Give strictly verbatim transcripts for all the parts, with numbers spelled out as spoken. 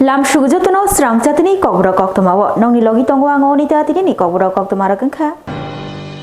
Lam sugu jotono srang chatini kokborok koktwmao nongni logi tongo ang Onita, tinini kokborok koktwmarok wngkha.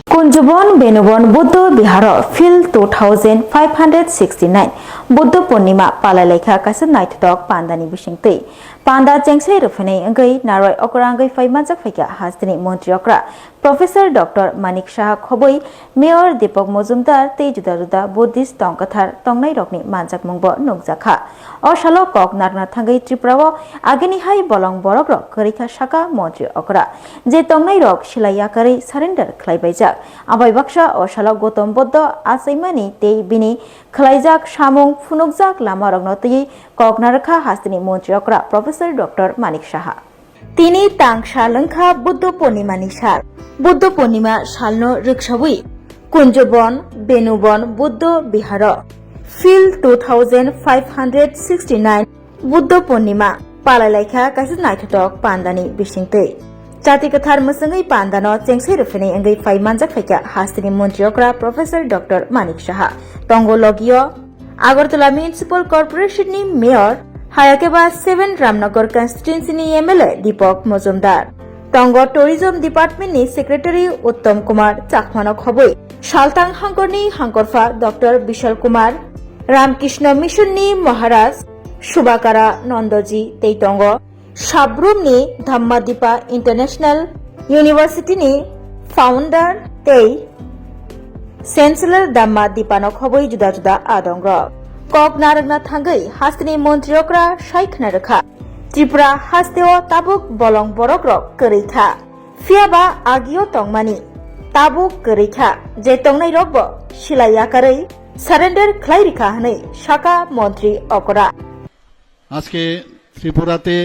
Kunjubon Benubon Buddho Biharo Field two thousand five hundred sixty-nine Buddho Purnima palailaikha kaisa naithotok pandani bisingtwi. Panda chengsai rwphinai wngwi narwai okra wngwi phai manjak phaikha hasteni montri okra Professor Doctor Manik Saha khobwi Mayor Deepak Mojumdar tei juda juda Buddhist tongkwthar tongnairokni manjakmungbo nukjakha. O salo kok narwkna thangwi Tripura-o agini hai bolong borokrok kwrwikha saka montri okra, je tongnairok silai yakarwi surrender khlaibaijak. Abai baksa o salo Gautam Buddha achaimani tei bini khlaijak samung phunukjak lamarokno twiwi kok narwkha hasteni montri okra Professor Doctor Manik Saha. Tini tang sal wngkha Buddho Purnimani sal. Buddho Purnima salno rwksawi Kunjobon, Benubon Buddho Biharo Field two thousand five hundred sixty-nine Buddho Purnima palailaikha kaisa naithotok pandani bisingtwi. Chati kwthar mwswngwi pandano chengsai rwphinai wngwi phai manjak phaikha hasteni montri okra Professor Doctor Manik Saha. Tongo logio Agartala Municipal Corporation ni Mayor, hayakhe ba seven Ramnagar Constituency ni M L A Deepak Mojumdar. Tongo Tourism Department ni Secretary Uttam Kumar Chakmano khobwi, Saltang Hangkorni Hangkorpha Doctor Bishal Kumar, Ramkrishna Mission ni Maharaj Subhakara Nandaji tei tongo. Sabrumni Dhammadipa International University ni founder tei Chancellor Dhammadipa no khobwi juda juda adongrok. Kok narwkna thangwi hasteni montri okra sai khna rwkha, Tripura hasteo tabuk bolong borokrok kwrwi kha. Phiyaba agio tongmani tabuk kwrwi kha, je tongnairokbo silai yakarwi surrender khlai rikha hwnwi saka montri okra. আজকে ত্রিপুরাতে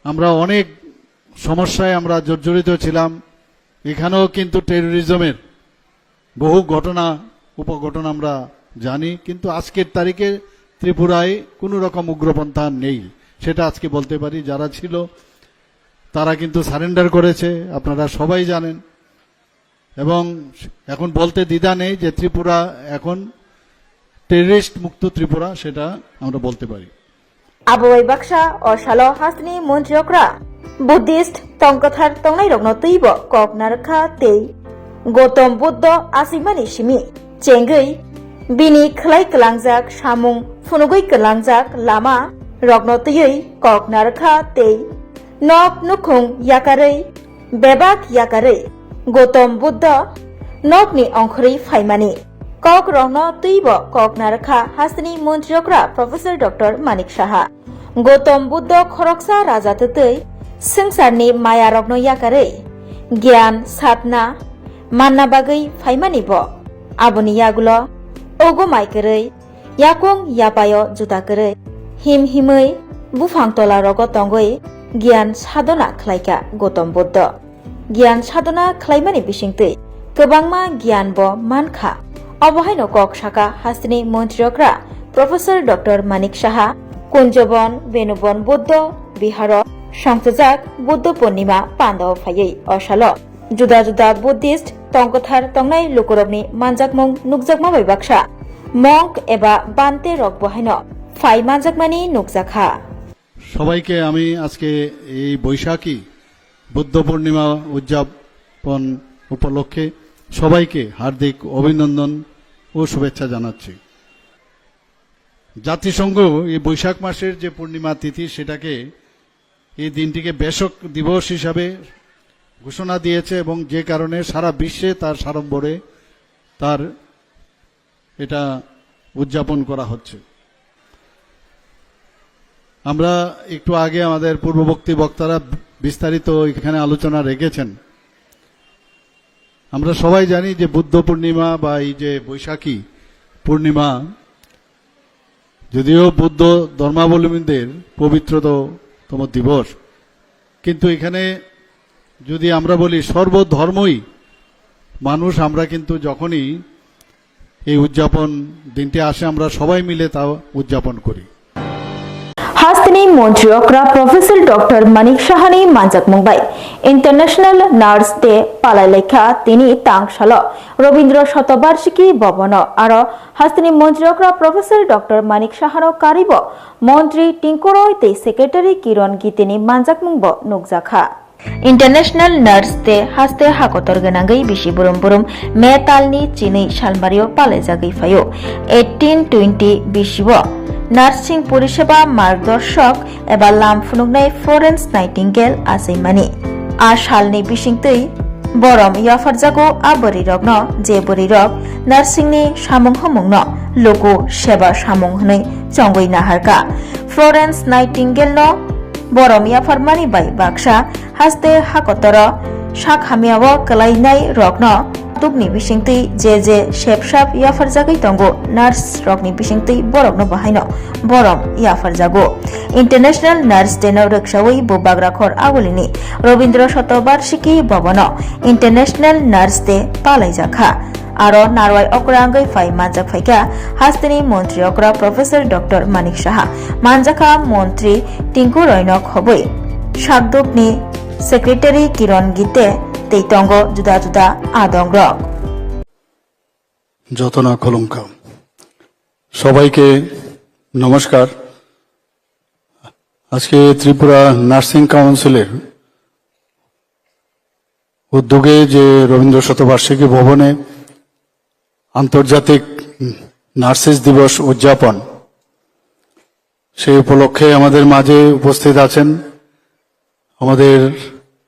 আমরা অনেক সমস্যায় আমরা জর্জরিত ছিলাম। এখানেও কিন্তু টেরোরিজমের বহু ঘটনা, উপঘটনা আমরা জানি, কিন্তু আজকের তারিখে ত্রিপুরায় কোনো রকম উগ্রপন্থা নেই, সেটা আজকে বলতে পারি। যারা ছিল, তারা কিন্তু সারেন্ডার করেছে, আপনারা সবাই জানেন। এবং এখন বলতে দ্বিধা নেই যে ত্রিপুরা এখন টেররিস্ট মুক্ত ত্রিপুরা, সেটা আমরা বলতে পারি। Abo bai baksa o salo hasteni montri okra Buddhist tongkwthar tongnairokno twibo kok narwkha tei Gautam Buddha achaimani simi chengwi bini khlai kwlangjak samung phunugwi kwlangjak lama rokno twiwi kok narwkha tei nok nukhung yakarwi bebak yakarwi Gautam Buddha nokni ongkhorwi phaimani kokrokno twibo kok narwkha hasteni montri okra Professor Doctor Manik Saha. Gautam Buddha khoroksa raja twtwi swngcharni mayarokno yakarwi gyan satna manna bagwi phaimani bo. Aboni yagulo ogo mai kwrwi yakung yapaio juda kwrwi him himwi buphang tola rogo tongwi gyan sadona khlaikha Gautam Buddha. Gyan sadona khlaimani bisingtwi kwbangma gyan bo mankha. Obo haino kok saka hasteni montri okra Professor Doctor Manik Saha, Kunjobon Benubon Buddha Biharo songchajak Buddha Purnima pandao phaiwi o salo juda juda Buddhist tongkwthar tongnai lukurokni manjakmung nukjakma bai baksa monk eba bante rok bo haino phai manjakmani nukjakha. সবাইকে আমি আজকে এই বৈশাখী বুদ্ধ পূর্ণিমা উদযাপন উপলক্ষে সবাইকে হার্দিক অভিনন্দন ও শুভেচ্ছা জানাচ্ছি। জাতিসংঘ এই বৈশাখ মাসের যে পূর্ণিমা তিথি, সেটাকে, এই দিনটিকে বেশক দিবস হিসাবে ঘোষণা দিয়েছে এবং যে কারণে সারা বিশ্বে তার সাড়ম্বরে তার এটা উদযাপন করা হচ্ছে। আমরা একটু আগে আমাদের পূর্ববর্তী বক্তারা বিস্তারিত এখানে আলোচনা রেখেছেন। আমরা সবাই জানি যে বুদ্ধ পূর্ণিমা বা এই যে বৈশাখী পূর্ণিমা, যদিও বুদ্ধ ধর্মাবলম্বীদের পবিত্রতম দিবস, কিন্তু এখানে যদি আমরা বলি সর্বধর্মই মানুষ, আমরা কিন্তু যখনই এই উদযাপন দিনটি আসে, আমরা সবাই মিলে তা উদযাপন করি। Hasteni Ni montri okra Professor Doctor Manik Sahani manjakmung bai International Nurse Day palai laikha tini tang salo Robindra Shatobarshiki Bhavano. Aro hasteni montri okra Professor Doctor Manik Sahano karibo montri Tinku Roy tei Secretary Kiron Giteni manjakmung bo nukjakha. International Nurse Day haste hakotor gwnangwi bisi burum burum May talni chinwi salmario palaijagwi phaio. Eighteen twenty bisio nursing poriseba margdorshok eba lam phunuknai Florence Nightingale achaimani. A salni bisingtwi borom yapharjago a bwrwirokno, je bwrwirok nursingni samung humungno luku seba samung hwnwi chongwi naharkha. Florence Nightingale-no borom yapharmani bai baksa haste hakotoro sak hamyao kwlainai rokno tukni bisingtwi je je sepsap yapharjagwi tongo, nurse rokni bisingtwi borokno bahaino borom yapharjago. International Nurse Day no rwksawi bubagra khor agulini Robindra Shatobarshiki Bhavano International Nurse Day palaijakha. Aro narwai okra wngwi phai manjak phaikha hasteni montri okra Professor Doctor Manik Saha, manjakha montri Tinku Roy no khobwi, sakdukni Secretary Kiron Gite tei tongo juda juda adongrok. Jotono khulumkha. সবাইকে নমস্কার। আজকে ত্রিপুরা নার্সিং কাউন্সিলের উদ্যোগে যে রবীন্দ্র শতবার্ষিকী ভবনে আন্তর্জাতিক নার্সেস দিবস উদযাপন, সেই উপলক্ষে আমাদের মাঝে উপস্থিত আছেন আমাদের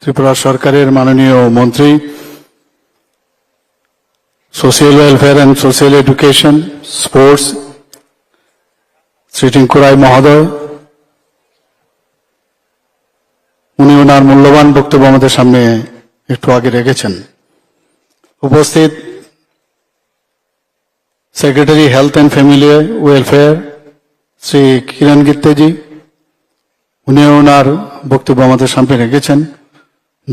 ত্রিপুরা সরকারের মাননীয় মন্ত্রী, social welfare and social education, sports, Shri Tinku Roy মহোদয়। উনি ওনার মূল্যবান বক্তব্য আমাদের সামনে একটু আগে রেখেছেন। উপস্থিত secretary health and family welfare Shri Kiran Gitteji, উনি ওনার বক্তব্য আমাদের সামনে রেখেছেন।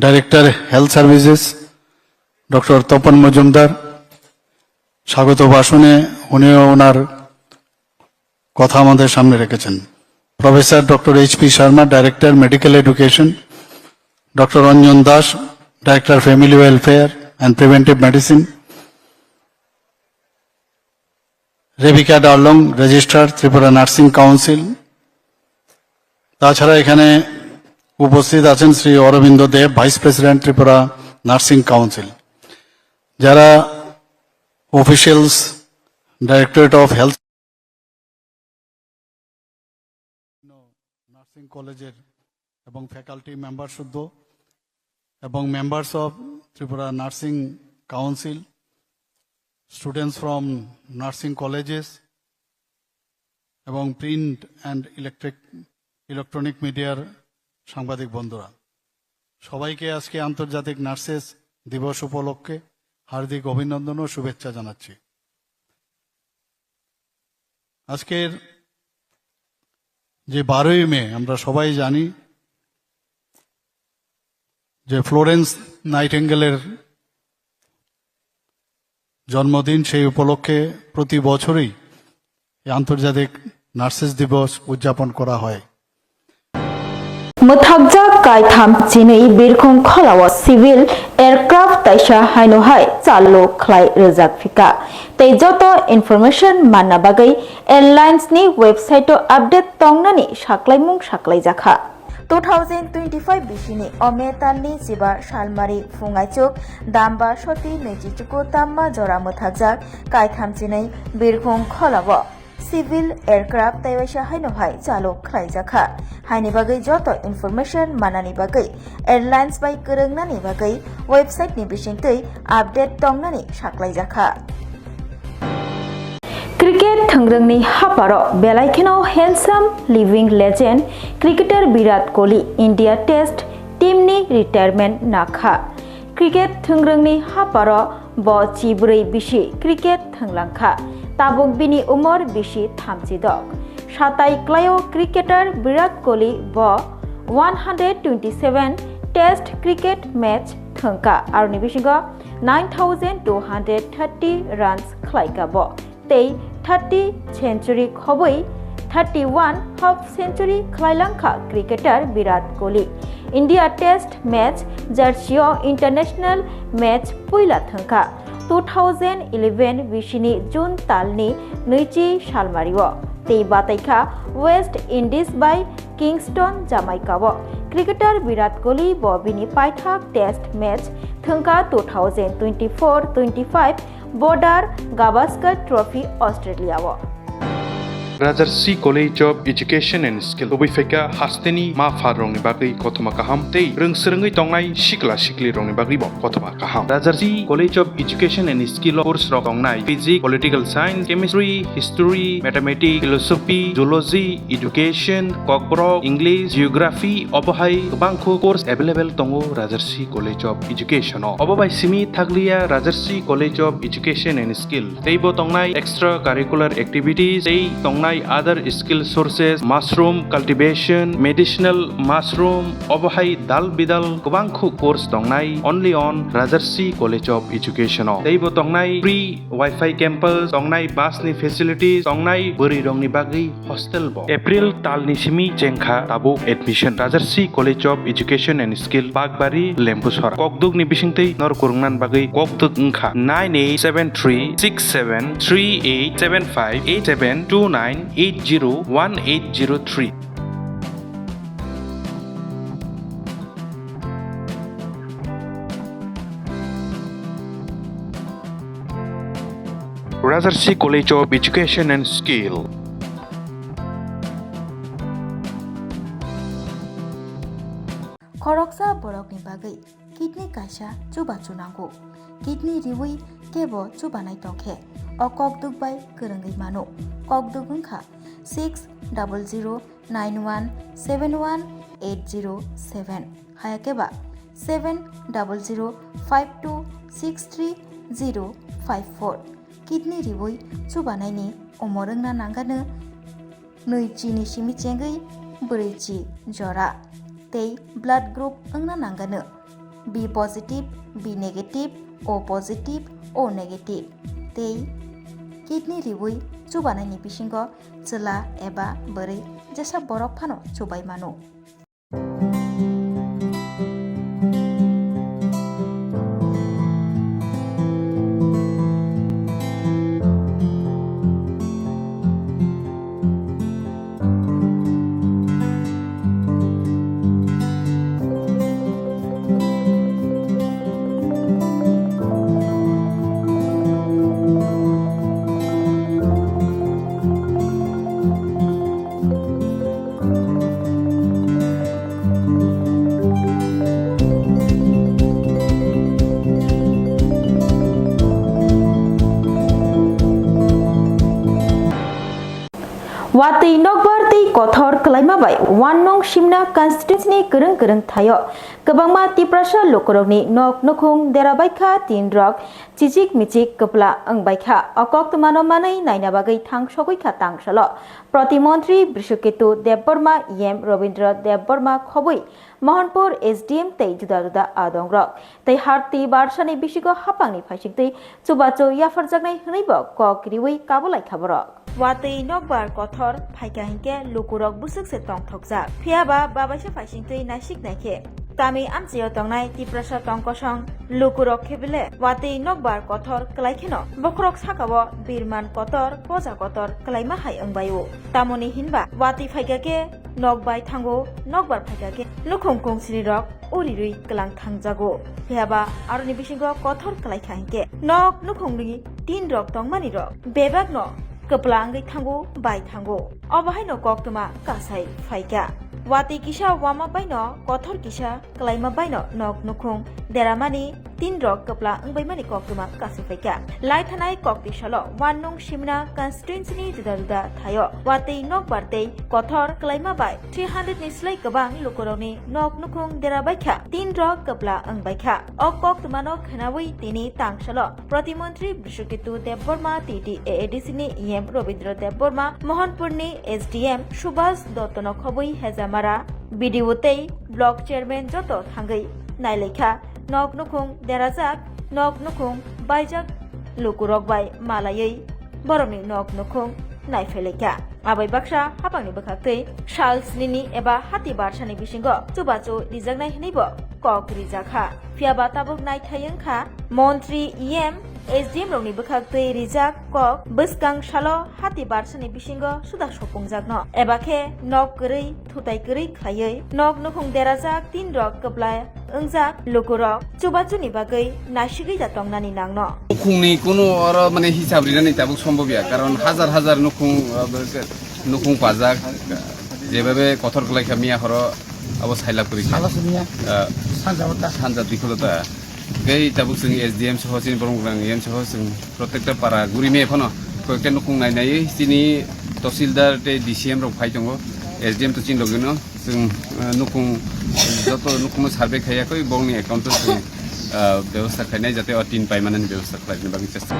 Director health services doctor Tapan Majumdar স্বাগত ভাষণে উনিও ওনার কথা আমাদের সামনে রেখেছেন। Professor doctor H P Sharma, director medical education, doctor Ranjan Das, director family welfare and preventive medicine, Rebecca Darlong, registrar Tripura nursing council. তাছাড়া এখানে উপস্থিত আছেন Shri Arabinda Deb, vice president Tripura nursing council, যারা officials, directorate of health, nursing কলেজের এবং ফ্যাকাল্টি মেম্বার শুদ্ধ এবং members of Tripura nursing council, students from nursing colleges এবং প্রিন্ট অ্যান্ড ইলেকট্রিক, ইলেকট্রনিক মিডিয়ার সাংবাদিক বন্ধুরা, সবাইকে আজকে আন্তর্জাতিক নার্সেস দিবস উপলক্ষে হার্দিক অভিনন্দন ও শুভেচ্ছা জানাচ্ছি। আজকের যে বারোই মে, আমরা সবাই জানি যে ফ্লোরেন্স নাইটিঙ্গেলের জন্মদিন, সেই উপলক্ষে প্রতি বছরই এই আন্তর্জাতিক নার্সেস দিবস উদযাপন করা হয়। Mwthakjak kaitham chinwi birkhung kholao civil aircraft taisa haino hai chalu khlai rwjak phika. Tei joto information manna bagwi airlines ni website o update tongnani saklaimung saklaijakha. Two thousand twenty-five bisini o May talni chiba salmari phung aichuk damba soti nwichi chuku tamma jora mwthakjak kaitham chinwi birkhung kholao civil aircraft tei waisa haino hai chalo khlaijakha. Haini bagwi joto information manani bagwi airlines bai kwrwngnani bagwi website ni bisingtwi update tongnani saklaijakha. Cricket thwngrwngni haparo belai kheno handsome living legend cricketer Virat Kohli India Test team ni retirement nakha. Cricket thwngrwngni haparo bo chibrwi bisi cricket thwnglangkha. Tabuk bini umor bisi thamchi dok. Satai klaio cricketer Virat Kohli bo one hundred twenty-seven Test cricket match thwngkha, aroni bisingo nine thousand two hundred thirty runs khlaikha bo, tei thirty century khobwi thirty-one half century khlailangkha cricketer Virat Kohli. India Test match jersey-o international match puila thwngkha. Two thousand eleven bisini June talni nwichi salmario tei bataikha West Indies bai Kingston, Jamaica-o. Cricketer Virat Kohli bo bini paithak Test match thwngkha two thousand twenty-four twenty-five Border Gavaskar Trophy, Australia-o. Rajarsi College of Education and Skill tubui phaikha hasteni ma pha rokni bagwi kothoma kaham tei rwng swrwngwi tongnai sikla sikli rokni bagwi bo kothoma kaham. Rajarsi College of Education and Skill o course rok tongnai physics, political science, chemistry, history, mathematics, philosophy, zoology, education, kokborok, English, geography, obo hai kwbangkhu course available tongo Rajarsi College of Education o. Obo bai simi thakliya Rajarsi College of Education and Skill. Teibo tongnai extra curricular activities, tei tongnai other skill sources, mushroom cultivation, medicinal mushroom, obo hai dal bidal kwbangkhu course tongnai only on Rajarsi College of Education o. Teibo tongnai free Wi-Fi campus, tongnai bus ni facilities, tongnai bwrwi rokni bagwi hostel bo. April talni simi chengkha tabuk admission. Rajarsi College of Education and Skill, Bakbari, Lembusora. Kokduk ni bisingtwi nor kwrwngna bagwi kokduk wngkha nine eight seven three six seven three eight seven five eight seven two nine eight zero one eight zero three. Rajarsi College of Education and Skill. Khoroksa borokni bagwi kidney kaisa chubachu nango. Kidney riwi kebo chubanai tongkhe, o kokduk bai kwrwngwi mano. Kokduk wngkha six double zero nine one seven one eight zero seven, hayakhe ba seven double zero five two six three zero five four. Kidney riwi chubanaini umor wngna nangano nwi chini simi chengwi brwi chi jora tei blood group wngna nangano B positive, B negative, O positive, O negative tei kidney riwi chubanaini bisingo chwla eba bwrwi jesa borok phano chubai mano. Watwi nokbar tei kothor kwlaima bai One Nong Simna constituency ni kwrwng kwrwng thaio kwbangma Tiprasa lukurokni nok nukhung dera baikha, tin rok chichik michik kwpla wng baikha. O koktwmano manwi naina bagwi thang sogwi kha tangsalo Pratimontri Brishoketu Debbarma, E M Robindra Debbarma khobwi Mohanpur S D M tei juda juda adongrok tei harti barsani bisingo hapangni phaisingtwi chubachu yapharjaknai hwnwibo kok riwi kabulaikha borok. Watwi nokbar kothor phaikha hinkhe lukurok bwswk se tongthokjak. Phiyaba babaisa phaisingtwi naisik naikhe tamni amchaio tongnai Tiprasa tongkosong lukurok khe bele watwi nokbar kothor kwlaikheno bokhorok sakao birman kotor, poja kotor kwlaima hai wngbaio. Tamoni hinba watwi phaikha khe nok bai thango, nokbar phaikha khe nukhung kungsini rok urirwi kwlang thangjago. Phiyaba aroni bisingo kothor kwlaikha hinkhe nok nukhungni tin rok tongmani rok bebakno kwpla wngwi thango, bai thango. Obo haino koktwma kasai phaikha. Watwi kisa wama baino kothor kisa kwlaima baino nok nukhung deramani tin rok kwpla wngbaimani koktwma kasui phaikha. Laithanai koktwi salo One Nong Simna constituency ni juda juda thaio watwi nokbar tei kothor kwlaima bai three hundred ni slai kwbang lukurokni nok nukhung dera baikha, tin rok kwpla wngbaikha. O koktwmano khwnawi tini tangsalo Pratimontri Brishoketu Debbarma, T T A A D C ni E M Robindra Debbarma, Mohanpurni S D M Subhas Dottono khobwi Hejamara, B D O tei block chairman joto thangwi nailaikha. Nok nukhung derajak, nok nukhung baijak lukurok bai malaiwi borokni nok nukhung naiphailai kha. Abai baksa hapangni bwkhaktwi sal snini eba hati barsani bisingo chubachu rijaknai hwnwibo kok rijakha. Phiyaba tabuk naithai wngkha montri, E M, S D M rokni bwkhaktwi rijak kok bwskang salo hati barsani bisingo suda sopungjakno eba khe nok kwrwi thutai kwrwi khlaiwi nok nukhung derajak tin rok kwplai wngjak lukurok chubachuni bagwi naisigwi da tongnani nangno. Nukhungni kunu oro mane hisab rinani tabuk sombobya, karon hajar hajar nukhung, uh, nukhung pajak, jebabe kothor kwlaikha miya horo abo sailab kwrwi kha. Salo siniya. Uh, sanja ota. Sanja dikholo ta. Gai tabuk chwng S D M soho chini borok rang E M soho chwng protekta para guri me phano koyekta nukhung nai nai chini tosildar tei D C M rok phai tongo, S D M to chini logino. Chwng, eh, nukhung, joto nukhungno survey khaiya koi, bongni account-o chwng, eh, bebosta khainai, jate o tin paimanani bebosta khlaina bagwi chesta.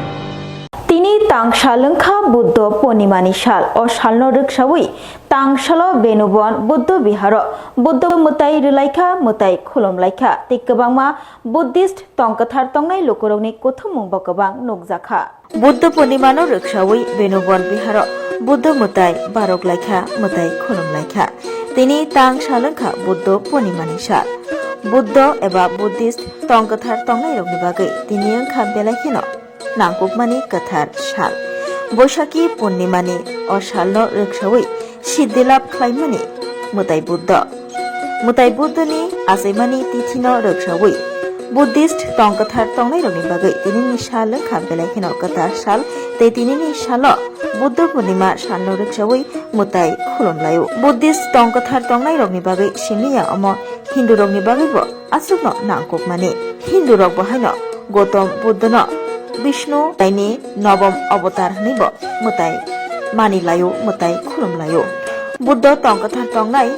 Tini tang sal wngkha Buddho Purnimani sal. O salno rwksawi tang salo Benubon Buddho Biharo Buddho mwtai rwlaikha, mwtai khulumlaikha, tei kwbangma Buddhist tong kwthar tongnai lukurokni kuthumungbo kwbang nukjakha. Buddho Purnimano rwksawi Benubon Biharo Buddho mwtai barok laikha, mwtai khulum laikha. Tini tang sal wngkha Buddho Purnimani sal. Buddho eba Buddhist tong kwthar tongnairokni bagwi tini wngkha belai kheno nangkukmani kwthar sal. Boisakhi Purnimani o salno rwksawi siddhi lab khlaimani mwtai Buddho. Mwtai Buddhoni achaimani tithino rwksawi Buddhist tong kwthar tongnairokni bagwi tinini sal wngkha belai kheno kwthar sal, tei tinini salo Buddho Purnima salno rwksawi mwtai khulum laio. Buddhist tong kwthar tongnairokni bagwi simi ya omo Hindurokni bagwibo aswkno nangkukmani. Hindurokbo haino Gautam Buddhono Vishnu taini nobom avatar hwnwibo mwtai mani laio, mwtai khulum laio. Buddho tong kwthar tongnai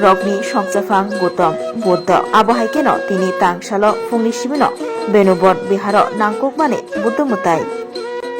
rokni songchaphang Gautam Buddho. Abo hai kheno tini tang salo phungni sibino Benubon Biharo nangkukmani Buddho mwtai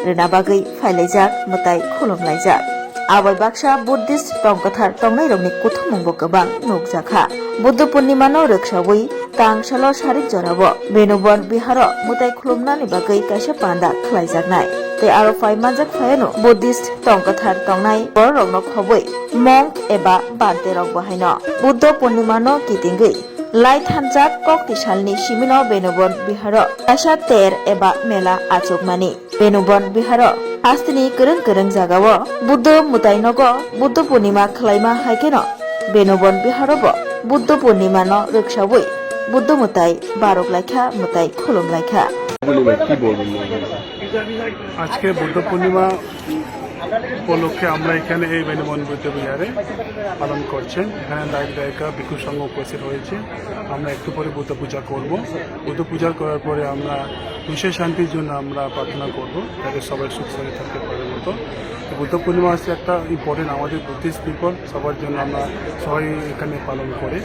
rwna bagwi phailaijak, mwtai khulumlaijak. Abai baksa Buddhist tong kwthar tongnairokni kuthumungbo kwbang nukjakha. Buddho Purnimano rwksawi tang salo sarik jorao Benubon Biharo mwtai khulumnani bagwi kaisa panda khlaijaknai. Tei aro phai manjak phaiano Buddhist tong kwthar tongnai bororokno khobwi monk eba bante rokbo haino. Buddho Purnimano kitingwi lai thanjak kokti salni simino Benubon Biharo kaisa ter eba mela achukmani. Benubon Biharo hasteni kwrwng kwrwng jagao Buddho mwtai nogo Buddho Purnima khlaima hai kheno Benubon Biharobo Buddho Purnimano rwksawi Buddho mwtai barok laikha, mwtai khulum laikha. আজকে বুদ্ধ পূর্ণিমা উপলক্ষে আমরা এখানে এই বেনুবন বুদ্ধ বিহারে পালন করছেন। এখানে দায়িক দায়িকা ভিক্ষু সংঘ উপস্থিত হয়েছে। আমরা একটু পরে বুদ্ধ পূজা করব। বুদ্ধ পূজা করার পরে আমরা বিশ্ব শান্তির জন্য আমরা প্রার্থনা করব, যাতে সবাই সুখ শান্তি থাকতে পারে মতো। তো বুদ্ধ পূর্ণিমা হচ্ছে একটা ইম্পর্টেন্ট আমাদের বুদ্ধিস্ট পিপল সবার জন্য, আমরা সবাই এখানে পালন করি।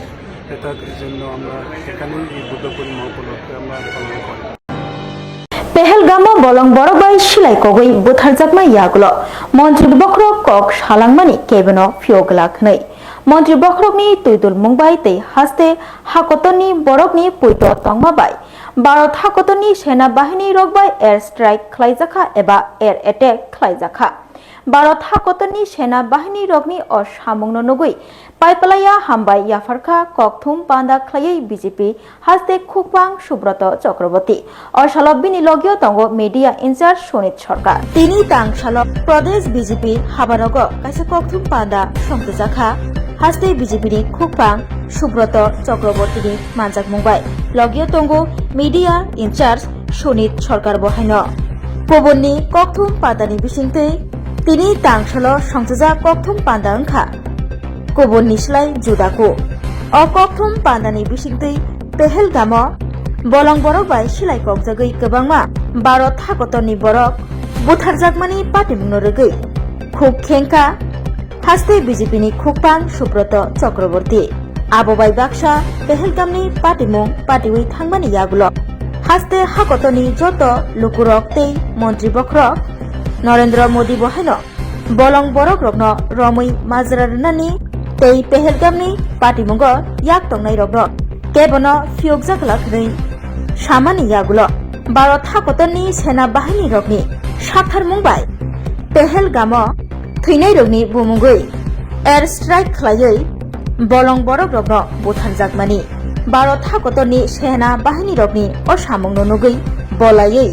এটার জন্য আমরা এখানে এই বুদ্ধ পূর্ণিমা উপলক্ষে আমরা পালন করি। Pehelgamo bolong borok bai silai kogwi butharjakma yagulo montri bokhorok kok salangmani kebono phiyok glak hwnwi. Montri bokhorokni twidulmung bai tei haste hakotorni borokni puito tongma bai Bharat hakotorni sena bahini rok bai air strike khlaijakha eba air attack khlaijakha. Bharat hakotorni sena bahini rokni o samungno nugwi paipalaya hambai yapharkha kokthum panda khlaiwi B J P haste khukpang Subroto Chakraborty. O salo bini logio tongo media in charge Sunit Sarkar. Tini tang salo Pradesh B J P habarogo kaisa kokthum panda songtwjakha. Haste B J P ni khukpang Subroto Chakraborty ni manjakmung bai logio tongo media in charge Sunit Sarkar bo haino. Kubunni kokthum pandani bisingtwi tini tang salo songtwjak kokthum panda wngkha kubunni slai juda kuk. O kokthum pandani bisingtwi Pehelgamo bolong borok bai silai kokjagwi kwbangma Bharat hakotorni borok butharjakmani patimungno rwgwi khuk khengkha haste B J P ni khukpang Subroto Chakraborty. Abo bai baksa Pehelgamni patimung patiwi thangmani yagulo haste hakotorni joto lukurok tei montri bokhorok Narendra Modi bo haino bolong borok rokno romwi majra rwnani tei Pehelgamni patimungo yak tongnai rokno kebono phiyokjak glak hwnwi samani yagulo Bharat hakotorni sena bahini rokni saktharmung bai Pehelgamo Thwinairokni bumungwi air strike khlaiwi bolong borokrokno butharjakmani Bharat hakotorni sena bahinirokni o samungno nugwi bolaiwi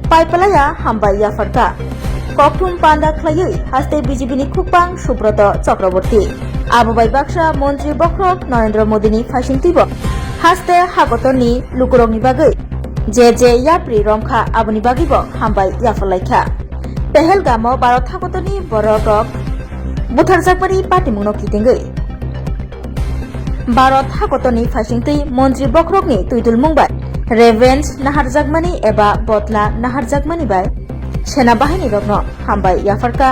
paipalaya hambai yapharkha. Kokthum panda khlaiwi haste B J P ni khukpang Subroto Chakraborty. Abo bai baksa montri bokhorok Narendra Modi ni phaisingtwibo haste hakotorni lukurokni bagwi je je yapri romkha aboni bagwibo hambai yapharlaikha. Pehelgamo Bharat hakotorni borokrok butharjakmani patimungno kitingwi Bharat hakotorni phaisingtwi montri bokhorokni twidulmung bai revenge naharjakmani eba botla naharjakmani bai sena bahinirokno hambai yapharkha.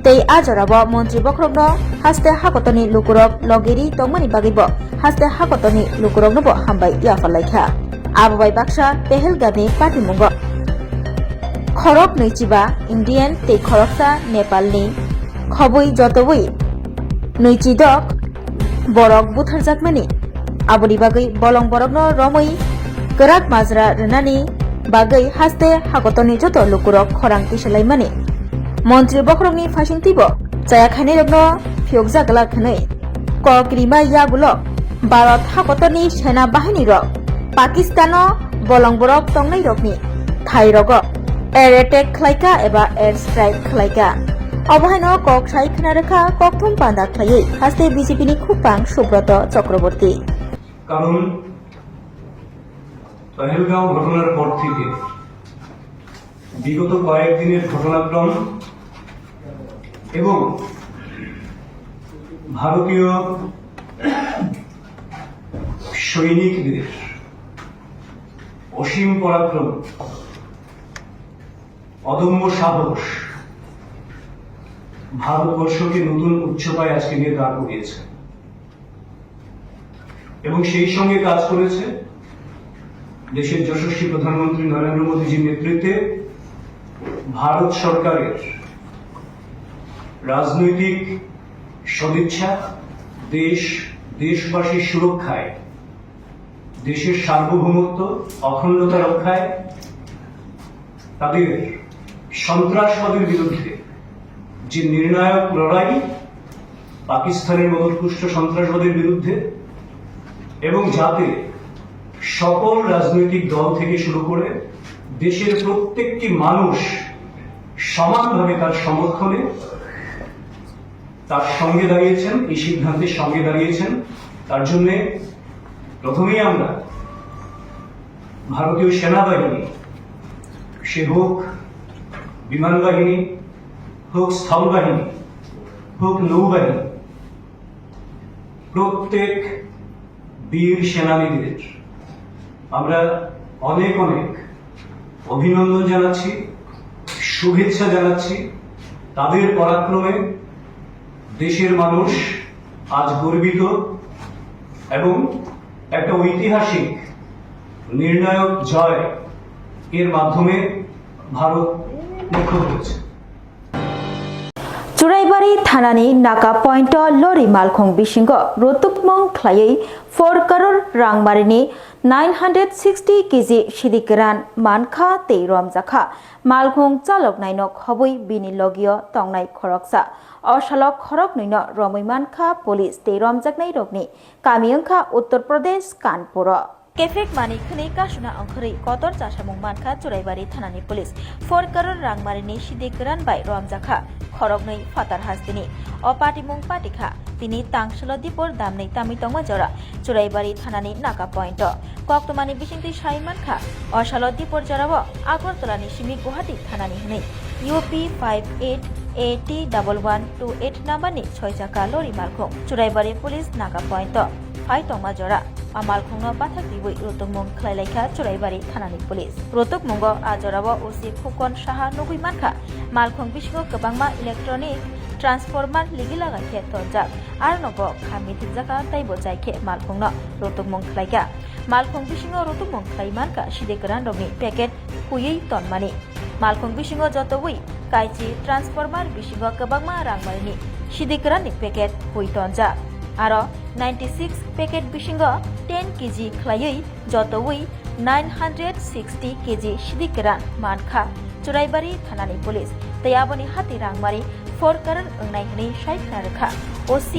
Tei a jorao montri bokhorokno haste hakotorni lukurok logiri tongmani bagwibo haste hakotorni lukuroknobo hambai yapharlaikha. Abo bai baksa Pehelgamni patimungo khorok nwichiba Indian tei khoroksa Nepalni khobwi jotowi nwichidok borok butharjakmani. Aboni bagwi bolong borokno romwi kwrak majra rwnani bagwi haste hakotorni joto lukurok khorang tisalaimani. Montri bokhorokni phaisingtwibo chaya khainairokno phiyokjak glak hwnwi kok rima yagulo Bharat hakotorni sena bahinirok Pakistano bolong borok tongnairokni thairogo air attack khlaika eba air strike khlaika. Obo haino kok sai khna rwkha kokthum panda khlaiwi haste B J P ni khukpang Subroto Chakraborty. কারণ পহেলগাঁও ঘটনার পর থেকে বিগত কয়েকদিনের ঘটনাক্রম এবং ভারতীয় সৈনিকদের অসীম পরাক্রম, অদম্য সাহস ভারতবর্ষকে নতুন উচ্চতায় আজকে নিয়ে দাঁড় করিয়েছে এবং সেই সঙ্গে কাজ করেছে দেশের যশস্বী প্রধানমন্ত্রী নরেন্দ্র মোদীজির নেতৃত্বে ভারত সরকারের রাজনৈতিক সদিচ্ছা, দেশ, দেশবাসীর সুরক্ষায়, দেশের সার্বভৌমত্ব, অখণ্ডতা রক্ষায়, তাদের সন্ত্রাসবাদের বিরুদ্ধে যে নির্ণায়ক লড়াই, পাকিস্তানের মতো উৎকৃষ্ট সন্ত্রাসবাদের বিরুদ্ধে, এবং যাতে সকল রাজনৈতিক দল থেকে শুরু করে দেশের প্রত্যেকটি মানুষ সমানভাবে তার সমর্থনে, তার সঙ্গে দাঁড়িয়েছেন, এই সিদ্ধান্তের সঙ্গে দাঁড়িয়েছেন, তার জন্যে প্রথমেই আমরা ভারতীয় সেনাবাহিনী, সে হোক বিমান বাহিনী, হোক স্থল বাহিনী, হোক নৌবাহিনী, প্রত্যেক বীর সেনানীদের আমরা অনেক অনেক অভিনন্দন জানাচ্ছি, শুভেচ্ছা জানাচ্ছি। তাদের পরাক্রমে দেশের মানুষ আজ গর্বিত এবং একটা ঐতিহাসিক নির্ণায়ক জয় এর মাধ্যমে ভারত মুখ্য হয়েছে। Churaibari thanani Naka point o lori malkhung bisingo rutukmung khlaiwi four crore rangmarini nine hundred sixty K G sidi kwran mankha tei romjakha. Malkhung chaloknaino khobwi bini logio tongnai khoroksa. O salo khoroknwino romwi mankha police tei romjaknairokni kami wngkha Uttar Pradesh, Kanpuro. Kephek manwi khwnwi kasuna ongkhorwi kotor chasamung mankha Churaibari thanani police. Four crore rangmarini sidi kwran bai romjakha khoroknwi phatar hasteni. O patimung patikha tini tangsalo dipor damnwi tamwi tongma jora Churaibari thanani Naka point o. Koktwmani bisingtwi sai mankha, o salo dipor jorao Agartala ni simi Guwahati thanani hwnwi U P five eight A T double one two eight number ni soi chakka lori malkhung Churaibari police Naka point o phai tongma jora. A malkhungno bathak riwi rutukmung khlai laikha Churaibari thanani police. Rutukmungo a jorao O C Khukon Saha nugwi mankha, malkhung bisingo kwbangma electronic transformer ligi lagai khe tonjak. Arno bo kha mithikjakha tei bo chai khe malkhungno rutukmung khlaikha. Malkhung bisingo rutukmung khlai mankha sidi kwran rokni packet huiwi tonmani. Malkhung bisingo jotowi kaichi transformer bisingo kwbangma rangmarini sidi kwranni packet hui tonjak. Aro ninety six packet bisingo ten K G khlaiwi jotowi nine hundred sixty K G sidi kwran mankha Churaibari thanani police. Tei aboni hati rangmari forkarar wngnai hwnwi sai khna rwkha O C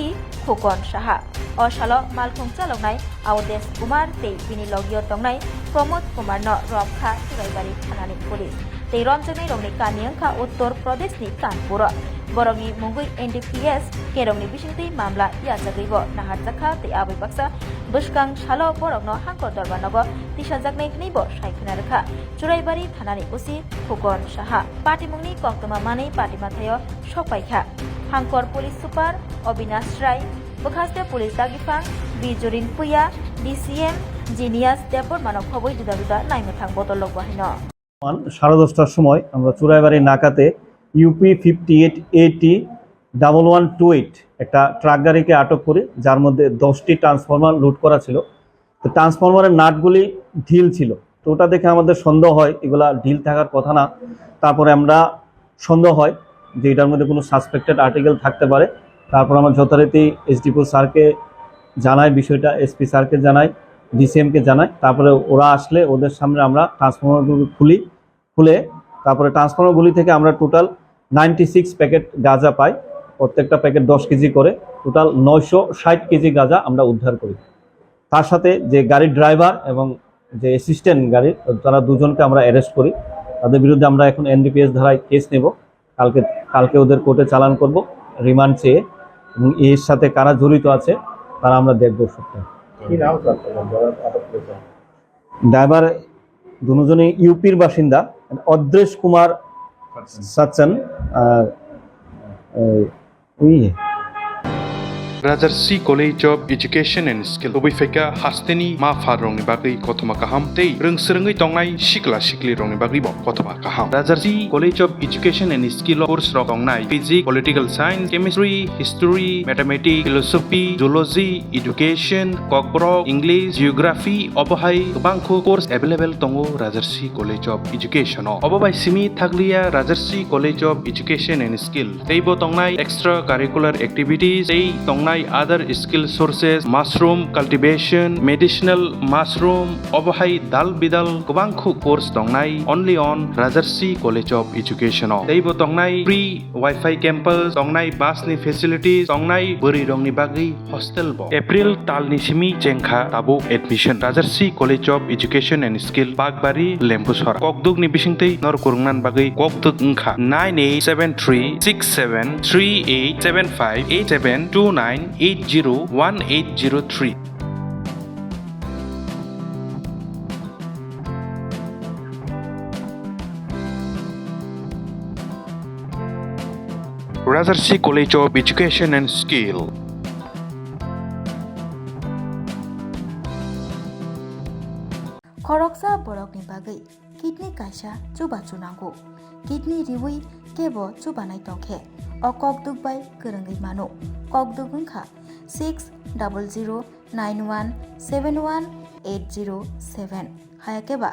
Khukon Saha. O salo malkhung chaloknai Aodesh Kumar tei bini logio tongnai Pramod Kumar no romkha Churaibari thanani police. Tei romjaknai rokni kami wngkha Uttor Pradesh ni Kanpur o. Borokni mungwi N D P S kerongni bisingtwi mamla yachagwi bo naharjakha tei aboni baksa bwskang salo borokno Hangkor Dorbar nogo tisajaknai hwnwi bo sai khna rwkha Churaibari thanani O C Khukon Saha. Patimungni koktwma manwi patima thaio sokpaikha. Hangkor Police Super Obinash Rai, bwkhaste police dagiphang Bijorin Puya, D C M Genius Debbarmano khobwi juda juda naimwthang bodol rok bahaino. সাড়ে দশটার সময় আমরা চুরাইবাড়ি নাকাতে UP fifty eight এটি double one two eight একটা ট্রাক গাড়িকে আটক করি, যার মধ্যে দশটি ট্রান্সফরমার লুট করা ছিল। তো ট্রান্সফরমারের নাটগুলি ঢিল ছিল। তো ওটা দেখে আমাদের সন্দেহ হয় এগুলা ঢিল থাকার কথা না। তারপরে আমরা সন্দেহ হয় যে এটার মধ্যে কোনো সাসপেক্টেড আর্টিকেল থাকতে পারে। তারপর আমরা যথারীতি এসডিপিও স্যারকে জানাই বিষয়টা, এসপি স্যারকে জানাই, ডিসিএমকে জানাই। তারপরে ওরা আসলে ওদের সামনে আমরা ট্রান্সফরমারগুলো খুলি, খুলে তারপরে ট্রান্সফরমারগুলি থেকে আমরা টোটাল নাইনটি সিক্স প্যাকেট গাঁজা পাই। প্রত্যেকটা প্যাকেট দশ কেজি করে, টোটাল নয়শো ষাট কেজি গাঁজা আমরা উদ্ধার করি। তার সাথে যে গাড়ির ড্রাইভার এবং যে অ্যাসিস্ট্যান্ট গাড়ির, তারা দুজনকে আমরা অ্যারেস্ট করি। তাদের বিরুদ্ধে আমরা এখন এনডিপিএস ধারায় কেস নেব। কালকে, কালকে ওদের কোর্টে চালান করব রিমান্ড চেয়ে, এবং এর সাথে কারা জড়িত আছে তারা আমরা দেখব সবটা। কি নাম স্যার, যারা আটক করেছে? ড্রাইভার দুজনই ইউপির বাসিন্দা, অদ্রেশ কুমার সাচ্চান আর, এই, ওই Rajarsi College of Education and Skill, kubui phaikha hasteni ma pha rokni bagwi kothoma kaham tei rwng swrwngwi tongnai sikla sikli rokni bagwi bo kothoma kaham. Rajarsi College of Education and Skill o course rok tongnai Physics, Political Science, Chemistry, History, Mathematics, Philosophy, Zoology, Education, Kokborok, English, Geography, obo hai kwbangkhu course available tongo Rajarsi College of Education o. Obo bai simi thakliya Rajarsi College of Education and Skill. Teibo tongnai extra curricular activities, tei tongnai other skill sources, mushroom cultivation, medicinal mushroom, obo hai dal bidal kwbangkhu course tongnai only on Rajarsi College of Education o. Teibo tongnai free Wi-Fi campus, tongnai bus ni facilities, tongnai bwrwi rokni bagwi hostel bo. April tal ni simi chengkha tabuk admission. Rajarsi College of Education and Skill, Bakbari, Lembusora. Kokduk ni bisingtwi nor kwrwngna bagwi kokduk wngkha nine eight seven three six seven three eight seven five eight seven two nine eight zero one eight zero three. Rajarsi College of Education and Skill. Khoroksa borokni bagwi kidney kaisa chubachu nango. Kidney riwi kebo chubanai tongkhe, o kokduk bai kwrwngwi mano. Kokduk wngkha six double zero nine one seven one eight zero seven, hayakhe ba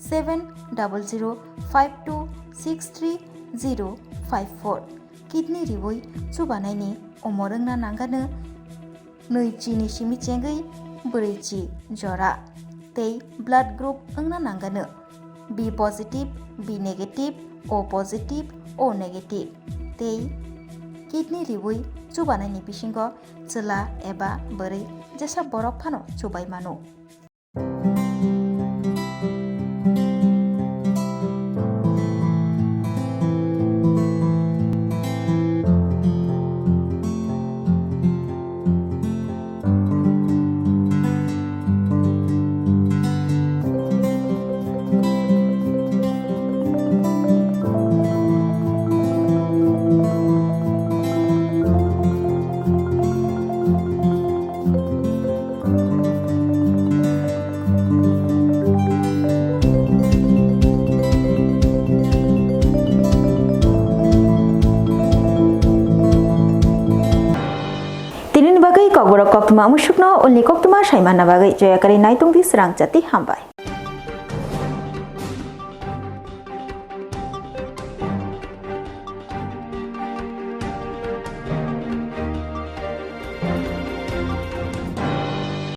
seven double zero five two six three zero five four. Kidney riwi chubanaini omor wngna nangano nwi chini simi chengwi brwi chi jora, tei blood group wngna nangano B positive, B negative, O positive, O negative, tei kidney riwi chubanaini bisingo chwla eba bwrwi jesa borok phano chubai mano. Tinini bagwi kokborok koktwma musukno ulni koktwma saimanna bagwi joyakari naitongdi srang chati hambai.